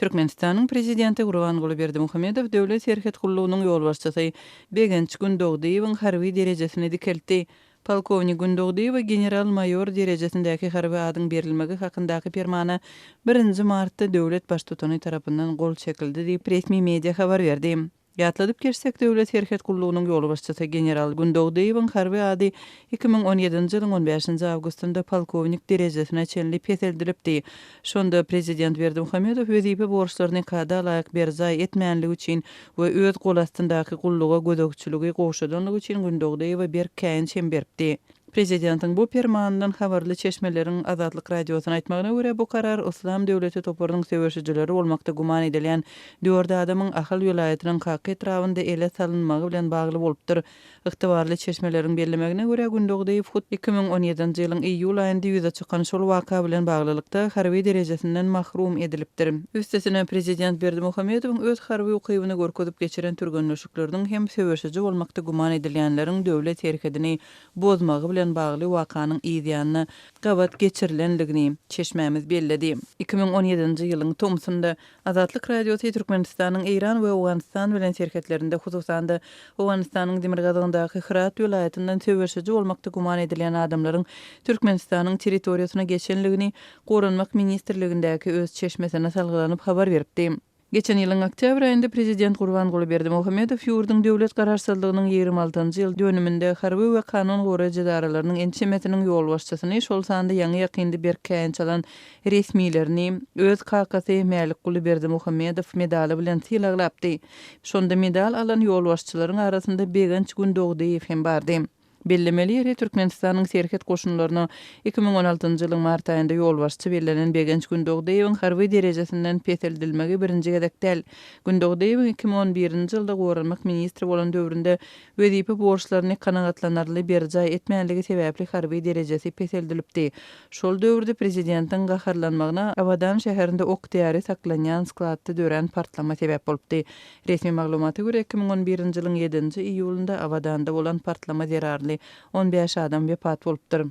Türkmenistanyň Prezidenti Gurbanguly Berdimuhamedow Döwlet serhet gullugynyň ýolbaşçysy Begenç Gündogdyýewiň harby derejesini dikeltdi. Polkownik Gündogdyýewe general-maýor derejesindäki harby adyň berilmegi hakyndaky permana birinji martda döwlet Baştutany tarapyndan gol çekildi diýip, resmi media habar berdi. Ýatladyp geçsek, Döwlet serhet gullugynyň ýolbaşçysy general Gündogdyýewiň harby ady 2017-nji ýylyň on bäşinji awgustynda polkownik derejesine çenli peseldilipdi. Şonda prezident Berdimuhamedow wezipe borçlaryny kada laýyk berjaý etmänligi üçin we öz golastyndaky gulluga gözegçiligi gowşadanlygy üçin Gündogdyýewe berk käýinç hem beripdi. Prezidentiň bu permanyndan habarly çeşmeleriň Azatlyk Radiosyna aýtmagyna görä, bu karar Yslam döwleti toparynyň söweşijileri bolmakda güman edilýän dört adamyň Ahal welaýatynyň Kaka etrabynda ele salynmagy bilen bagly bolupdyr. Ygtybarly çeşmeleriň bellemegine görä, Gündogdyýew hut 2017-nji ýylyň iýul aýynda ýüze çykan şol waka bilen baglylykda harby derejesinden mahrum edilipdir. Üstesine, prezident Berdimuhamedowyň öz harby ukybyny görkezip geçiren türgenleşikleriniň hem söweşiji bolmakda güman edilýänleriň döwlet serhedini bozmagy bilen bagly wakanyň yz ýanyna gabat geçirilendigini çeşmämiz belledi. 2017-nji ýylyň tomsunda Azatlyk Radiosy Türkmenistanyň Eýran we Owganystan bilen serhetlerinde, hususan-da, Owganystanyň demirgazygyndaky Hyrat welaýatyndan söweşiji bolmakda güman edilýän adamlaryň Türkmenistanyň territoriýasyna geçenligini Goranmak ministrligindäki öz çeşmesine salgylanyp habar beripdi. Geçen ýylyň oktýabr aýynda prezident Gurbanguly Berdimuhamedow ýurduň döwlet garaşsyzlygynyň 26-njy ýyl dönüminde harby we kanun goraýjy edaralarynyň ençemesiniň ýolbaşçysyny, şol sanda ýaňy-ýakynda berk käýinç alan resmilerini öz kakasy Mälikguly Berdimuhamedow medaly bilen sylaglapdy. Şonda medal alan ýolbaşçylaryň arasynda Begenç Gündogdyýew hem bardy. Bellemeli ýeri, Türkmenistanyň Serhet goşunlaryna 2016-njy ýylyň mart aýynda ýolbaşçy bellenen Begenç Gündogdyýewiň harby derejesinden peseldilmegi birinji gezek däl. Gündogdyýewiň 2011-nji ýylda goranmak ministri bolan döwründe wezipe borçlaryny kanagatlanarly berjaý etmänligi sebäpli harby derejesi peseldilipdi. Şol döwürde prezidentiň gaharlanmagyna Abadan şäherinde ok-däri saklanýan skladda dörän partlama sebäp bolupdy. Resmi maglumata görä, 2011-nji ýylyň ýedinji iýulynda Abadanda bolan partlama zerarly 15 adam wepat bolupdyr.